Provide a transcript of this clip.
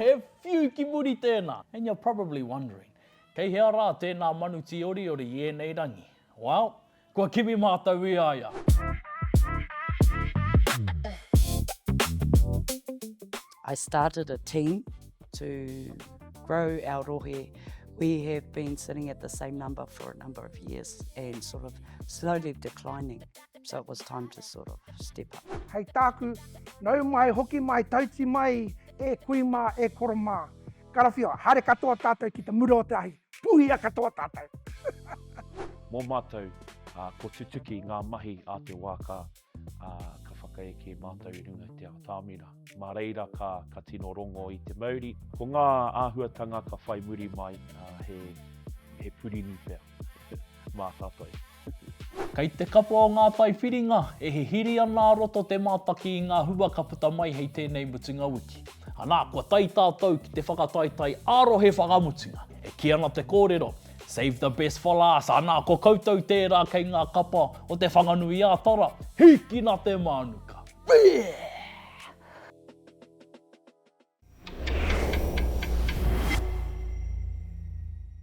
he whiu ki muri tēnā! And you're probably wondering, kei hea rā tēnā manu tīoriori i ēnei rangi? Well, kua kimi mātou i a ia! I started a team to grow our rohe. We have been sitting at the same number for a number of years and sort of slowly declining. So it was time to sort of step up. Hei tāku, nau mai, hoki mai, tauti mai, e kui mā, e koro mā. Karawhiua, haere katoa tātou ki te mura o te ahi, puhia katoa tātou! Mō mātou, ko tutuki ngā mahi a te wā ka, ka whakaeke mātou i runga i te atamira. Mā reira ka, ka tino rongo i te mauri. Ko ngā āhuatanga ka whai muri mai, he, he purini pea mā tātou. Kei te kapa o ngā tai whiringa, e hihiri ana a roto te mātaki i ngā hua ka puta mai hei tēnei mutunga wiki. Anā, kua tae tātou ki te whakataetae ā-rohe whakamutunga. E kī ana te kōrero, Save the best for last, anā, ko koutou tērā kei ngā kapa o Te Whanganui-ā-Tara, hīkina te mānuka! Whee!